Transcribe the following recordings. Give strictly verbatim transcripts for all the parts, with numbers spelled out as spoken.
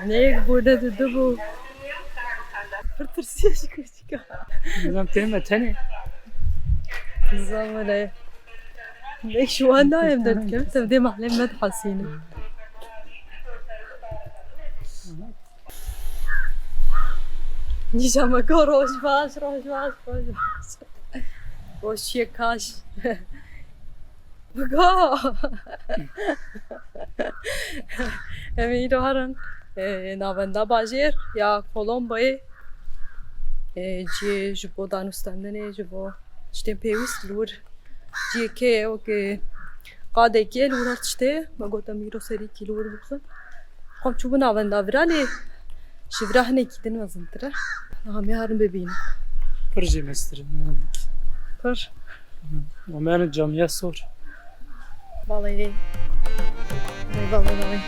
Neyek bû, ne didu bû. Pir tirsiya ji kûçika. Nizam tê me tenê. Nizam wele. Nek ji wan nayêm derdikim. Tev dê mehlê me dihesînim. Nîşa me ku roj baş, roj baş, roj baş. Rojiyê kaş. Bigo. Em îro herin, e, navenda bajêr ya Kolomboyê. E, cihê ji bo danûstendinê, ji bo tiştên pêwîst li wir cihekê ye, wekî qadekê li wir her tiştê. Me got em îro serîkî li wir bixwin. Xwem çûbû navenda vira lê ji vira hinekî din mezintir e. Niha em ê herin bibînin. Pir jî mestir in, ne hindikî. Pir. Hı. Û me herin camiya sor. Balayê. Balayê, balayê, balayê.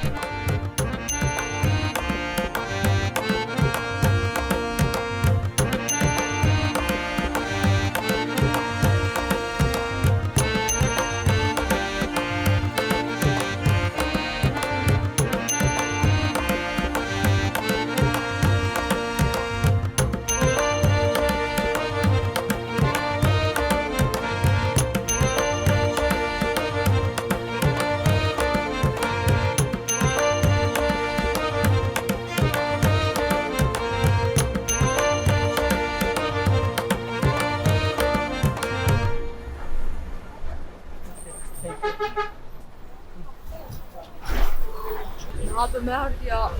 Niha bi me herdiya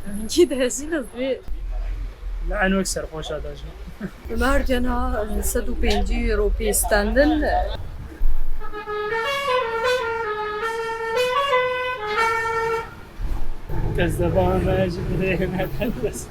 vînkî dihesînin vê. Li en wek serxweşa da jî. Bi me herdiya niha sed û pêncî ropî stendin. Kes de bana ji birê me derdest.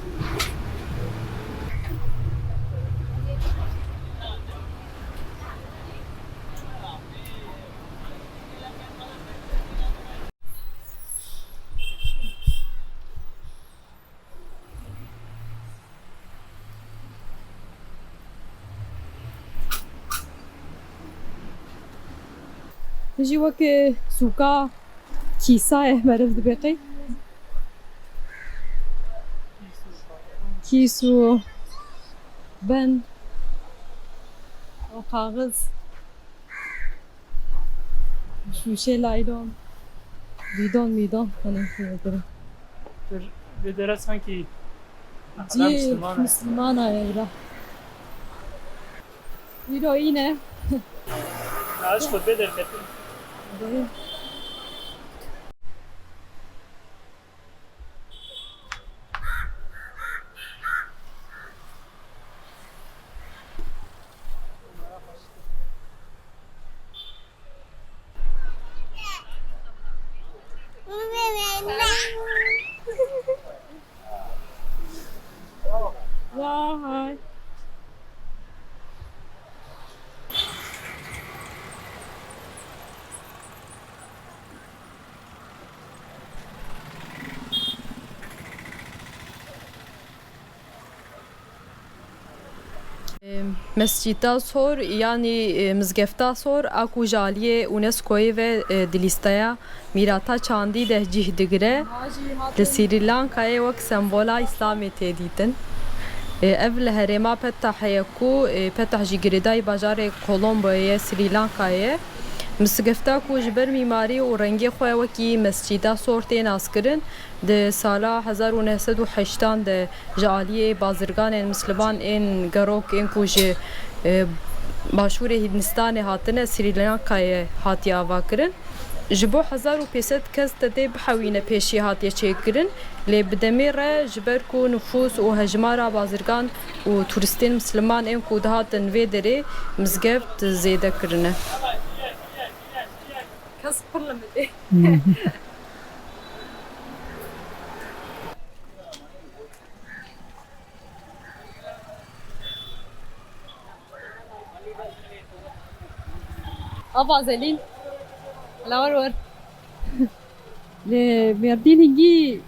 Jî wek sûka kîsa ye meriv dibe qey. Kîs û ben û kaxiz. Şûşe laylon, bîdon mîdon, hene, hene, hene. Vê dere sankî Cî Misliman e. Mislimana ye bira. Îro îne. Ya, ez xutbê derketim. Dê. Vay. Mescîta Sor, yanî, e, Mizgefta Sor, a ku ji aliyê UNESCOyê ve, e, di lîsteya mîrata çandî de cih digire, li Srî Lankayê wek sembola Îslamê tê dîtin. E, ev li herêma Petahê ye ku, e, Petah jî girêdayî bajarê Kolomboyê ye, Srî Lankayê ye. Mizgefta ku ji ber mîmarî û rengê xwe wekî Mescîda Sor tê naskirin, di sala hezar û neh sed û heştan de ji aliyê bazirganên misliman ên gerok ên ku ji, e, başûrê Hîndistanê hatine Srî Lankayê hatiye avakirin. Ji bo hezar û pênc sed kes te dê bihewîne pêşî hatiye çêkirin, lê bi demê re ji ber ku nifûs û hejmara bazirgan û turistên misliman ên ku dihatin vê derê mizgeft zêde kirine. Kes pir li min tê. Ava Zelîn. Hala wer wer. Li Mêrdîn hingî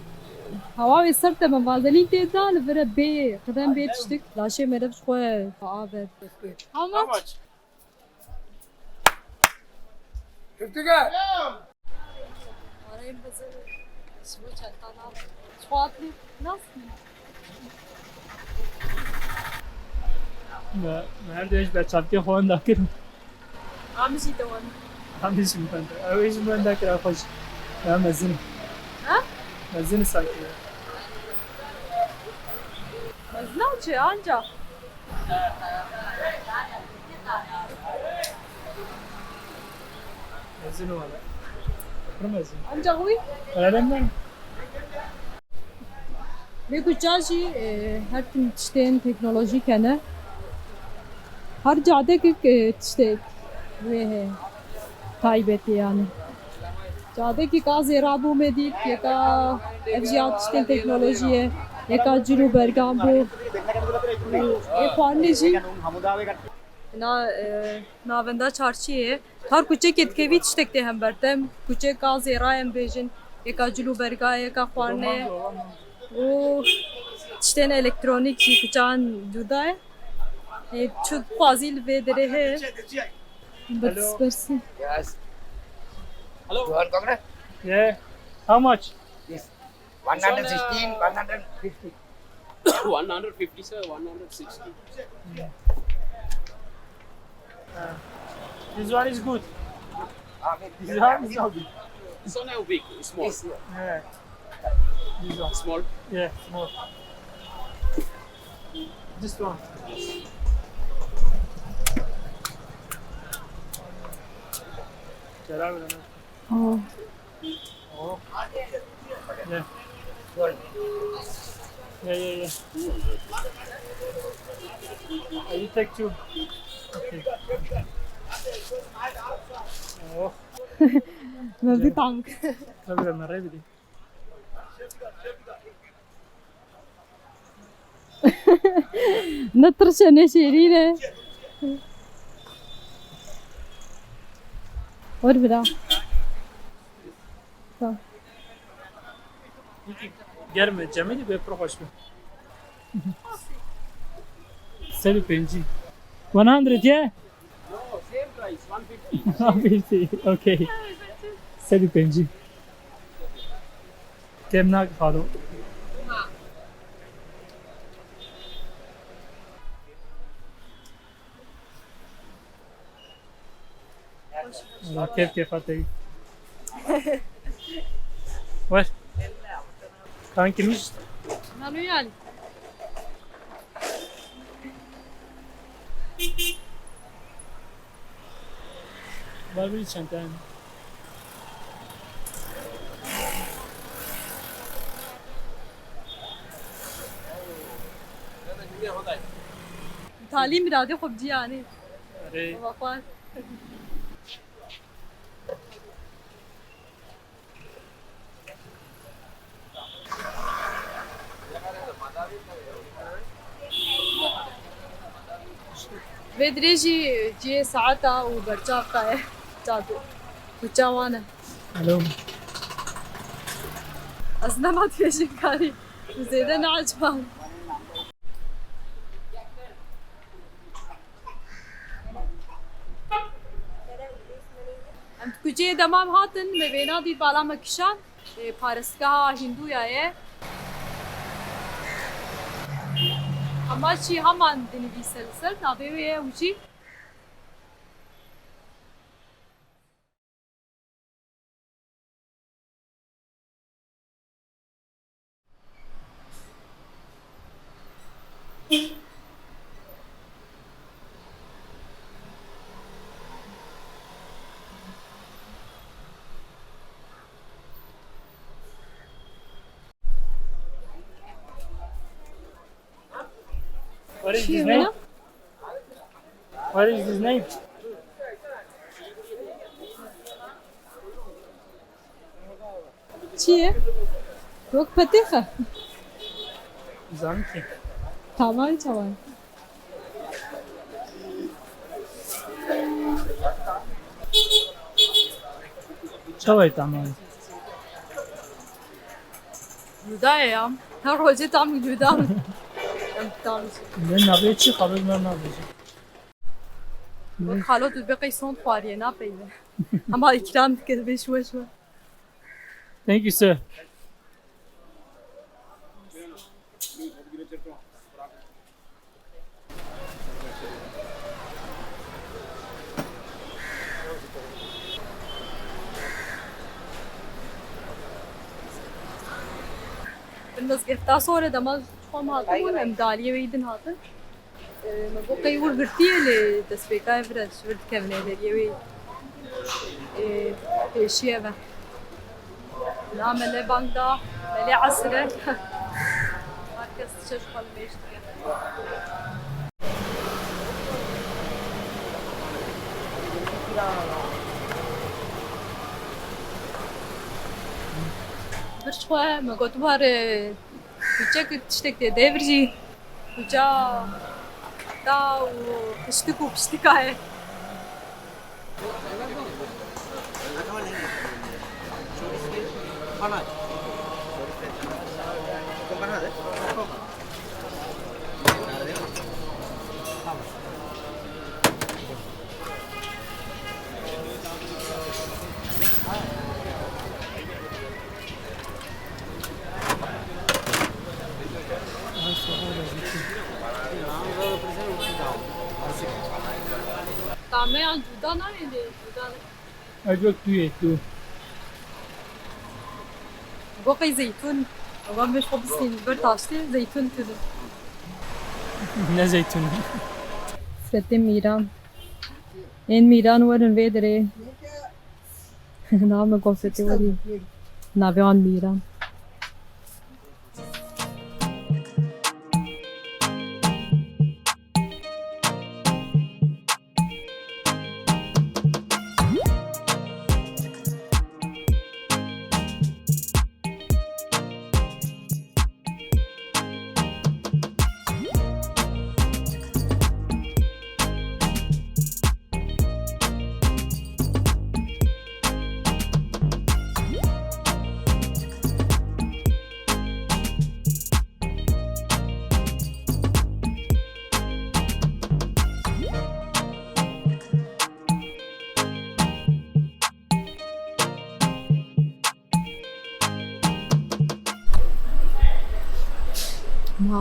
Hewa wê sert e, me vazelîn tê da, li vir e bê qedem bê tiştik. Laşê meriv ji xwe aver. How much? Fifty gel. Arayın bizi. Şimdi çantanı al. Suatlı nasıl? Me, me her dêj berçavkê xwe wenda kir. Amijî te wan. Amijî min wenda. Ew ê jî min wenda kir, ew xwe jî. Ya mezin. Ha? Mezin sanki. Mezin çi anca? Mezin wala. Pir mezin. Anca wî? Öğrenmem. Vê kuça jî, e, her tim tiştên teknolojîk hene. Her cadekek, e, tiştek wê heye. Taybetî yani. Cadekî ka zêra bû me dît, yeka ev jî ya tiştên teknolojiyê, yeka cil û bergan bû. Û ê xwarinê jî na, e, navenda çarşiyê. Her kuçekê dikevî tiştek tê hember te. Kuçeka zêra em bêjin, yeka cil û berga, yeka xwarinê. Û tiştên elektronîk jî kuçan cuda ye. Ê, tu dixwazî li vê derê heye. Hello. Yes. Hello. You are Congress? Yeah. How much? This one hundred sixteen, one hundred fifty. One hundred fifty, sir, one hundred sixty. Uh, this one is good. Ah, this one is not good. This one how big? Small. This one. Yeah. This one. Small. Yeah, small. This one. Yes. Oh. Oh. Yeah. Yeah, yeah, yeah. Uh, you take two. Okay. Oh. Mevlid tank. Tabii, ben merhaba diyeyim. Ne tirş e, ne şêrîn e. Wer bira. Tamam. Germe, cemidî be pir xweş be. Sed û pêncî. One hundred, yeah? No, same price, one fifty. One fifty, okay. Sed û pêncî. Kêm nake xalo. Wala kêf kêfa te. Wer. Kanki miş. Nanu yani. Var bir çanta yani. Talî miradê xwe bi cî anî. Erê. Baba xwe. Vê dirê jî cihê saeta û berçavka ye. Çato. Kuça wan e. Alo. Ez nema dibêjim karî. Zêde neeciban. Em di kuçeyê demam hatin, me vêna dît bala me kişand, e, parêzgeha Hîndûya ye. Hema jî heman dinivîse li ser, navê wê ye Ûcî. What is his name? What is his name? Çi ye? Wek petêx e. Zanî ki. Tamam, tamam. Çawa ye tamam? Cuda ye ya. Her rojê tam cuda. Em tam. Ne navê çi xalo me navê çi? Bak xalo tu bê qey sond xwariye napeyve. Ama ikram dike bê şwe şwe. Thank you, sir. Bi mizgefta sor e, dema ji xwe hatibûn, em di aliyê wê yî din hatin. E, me got qey wir girtiye lê destpêka ye vir e, ji vir dikevine deriyê wê. Ê, pêşiye ve. Na mele bang da, mele esir e. Her kes diçe ji xwe li mêj dike. Vir ji xwe me got, war, e, Kuçek tiştek tê de vir jî. Kuça da û piştik û piştika ye. Tameyan cuda nayê lê cuda ne. Ecok tu yê tu. Bo qey zeytûn. Wan beş xwe bistîn ber taştê zeytûn tune. Ne zeytûn. Setê Mîran. Ên Mîran werin vê derê. Name gofretê werî. Navê wan Mîran.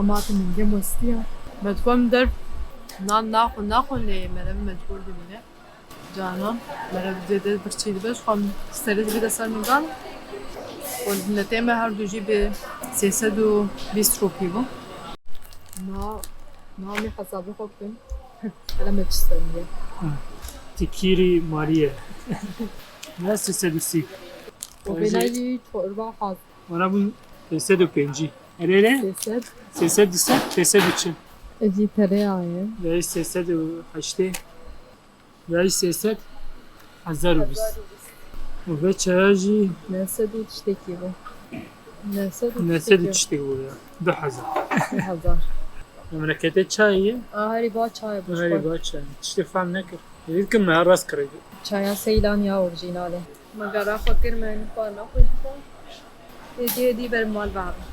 Ma hatin hingê mostiya. Me dikom der nan naxwe naxwe lê melev mecbûr dimîne. Canan, melev zêde birçî dibe, ji xwe serê dibide ser min gan. Û netê me her du jî bi sê sed û bîst rûpî bû. Na, na em ê hesabê xwe bikin. Hele me çi stendiye. Ha, tikîrî Mariye. Ne sê sed û sî. Û bêna jî çorba haz. Wana bûn sê sed û pêncî. Erê re? Sê sed. Sê sed û sê, sê sed û çil. Ecî tereyağı ye. Ve sê sed û heştê. Ve sê sed, hezar û bîst. Û ve çaya jî neh sed û tiştekî bû. Neh sed û neh sed û tiştekî bû ya. Du hezar. Du hezar. Memleketê çayê ye? A, herî ba çayê bû. Herî ba çayê. Tiştê fehm nekir. Êdî kim me rast kirî. Çaya Seylan ya orjînal e. Me gara xwe kir, me nixwarina xwe jî xwar. Êdî, êdî ber mal veherin.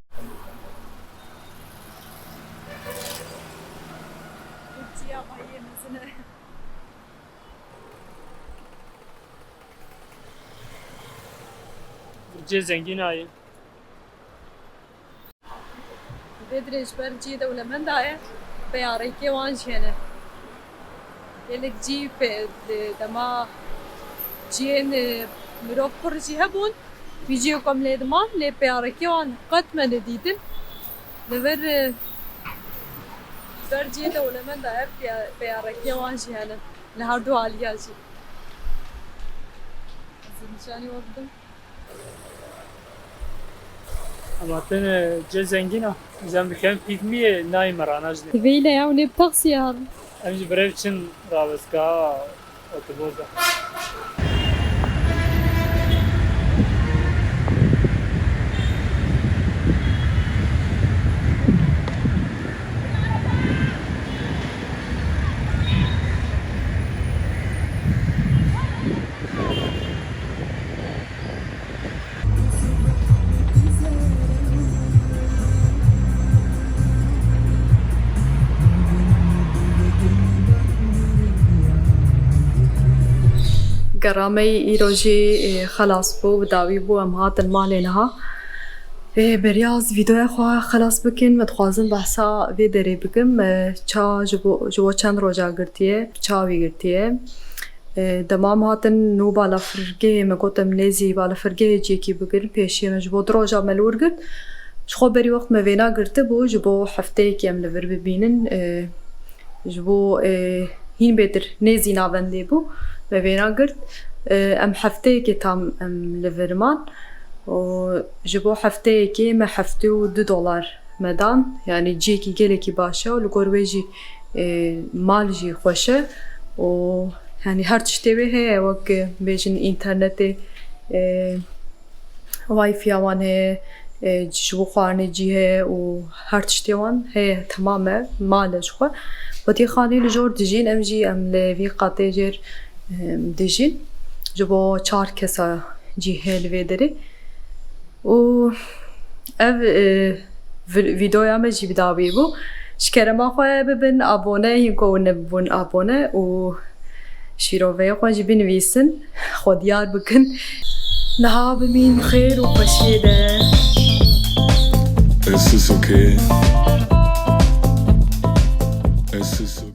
Cî ya xwe yê mezin e. Cê zengîn a ye. Vê dirê ji ber cihê dewlemenda ye, peyarêkê wan jî hene. Gelek cî pe-, de-, dema cihên, e, mirov pir jî hebûn, vî cihê ku em lê diman, lê peyarêkê wan qet me nedîtin. Li vir, e, ji ber cihê dewlemenda ye, peya-, peyarêkê wan jî hene. Li her du aliya jî. Ez ê nîşanî we bidim. Em hatin, e, cê zengîn a. Em dikevin pîkmiyê nayê me rana jî. Vê ile ya, hûn ê bi taksiyê herin. Em ji birê biçin rawestgeha otoboza. Kerra me yî îro jî, e, xelas bû, bi dawî bû, em hatin malê niha. E, beriya ez vîdeoya xwe xelas bikin, me dixwazim behsa vê derê bikim, e, ça ji bo, ji bo çend roja girtiye, ça wî girtiye. E, dema em hatin nû balafirgehê, me got em nêzî balafirgehê ciyekî bigirin, pêşiyê me ji bo du roja me li wir girt. Ji xwe berî wext me vêna girtibû, ji bo hefteyekê em li vir bibînin. E, ji bo, e, hîn bêtir nêzî navendê bû, me vêna girt. E, em hefteyekê tam em li vir man. Û ji bo hefteyekê me heftê û du dolar me dan. Yanî cihekî gelekî baş e û li gor wê jî, e, mal jî xweş e. Û yanî her tiştê wê heye, wek, e, bêjin înternetê, e, Wi-Fi-ya wan heye, e, ji bo xwarinê cî heye û her tiştê wan heye, temam e, mal e ji xwe. Xwedî xanî li jor dijîn, em jî em li vî qatê jêr, e, dijîn. Ji bo çar kesa cî heye li vê derê. Û ev, e, vi-, vîdeoya me jî bi dawî bû. Ji kerema xwe bibin abone, hîn ku nebûn abone û şîroveyê xwe jî binivîsin, xwe diyar bikin. Niha bimîn xêr û xweşiyê de. Is this okay? Is this okay?